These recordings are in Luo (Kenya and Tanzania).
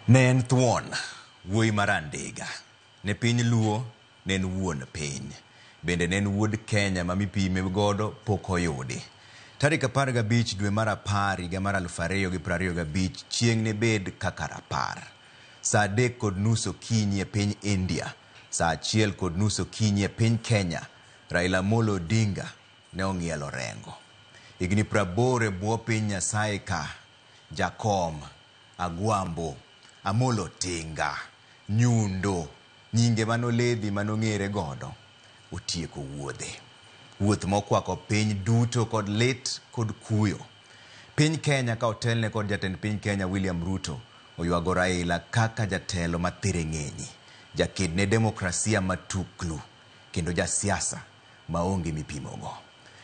Ne en thuon, wuoyi mar Andiga. Ne piny Luo, ne en wuon piny. Bende ne en wuod Kenya ma mipime godo pok oyudi. Tarik 15 dwe mar apar higa mar 2025 chieng' ne bed kaka rapar. Saa 3:30 okinyi e piny India, saa 1:30 okinyi e piny Kenya, Raila Amolo Odinga ne ong'ielo rengo. Higni 80 e bwo piny Nyasaye ka, Jakom, Agwambo, Amolo Tinga, Nyundo, nyinge manoledhi manong'ere godo, otieko wuodhe. Wuoth mokwako piny duto kod lit kod kuyo. Piny Kenya ka otelne kod jatend piny Kenya William Ruto oywago Raila kaka jatelo mathiring'inyi, jaked ne demokrasia matuklu kendo jasiasa maonge mipimogo.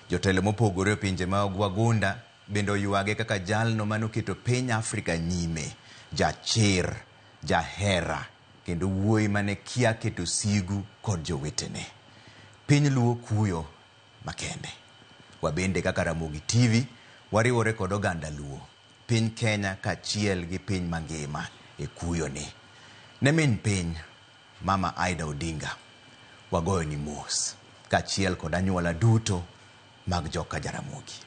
Jotelo mopogore e pinje mag wagunda bende oywage kaka jalno manoketo piny Afrika nyime, jachir, jahera kendo wuoyi mane kia keto sigu kod jowetene. Piny Luo kuyo makende. Wabende kaka Ramogi TV wariwore kod oganda Luo, piny Kenya kaachiel gi piny mangima e kuyoni. Ne min piny, Mama Ida Odinga, wagoyoni mos kaachiel kod anyuola duto mag joka Jaramogi.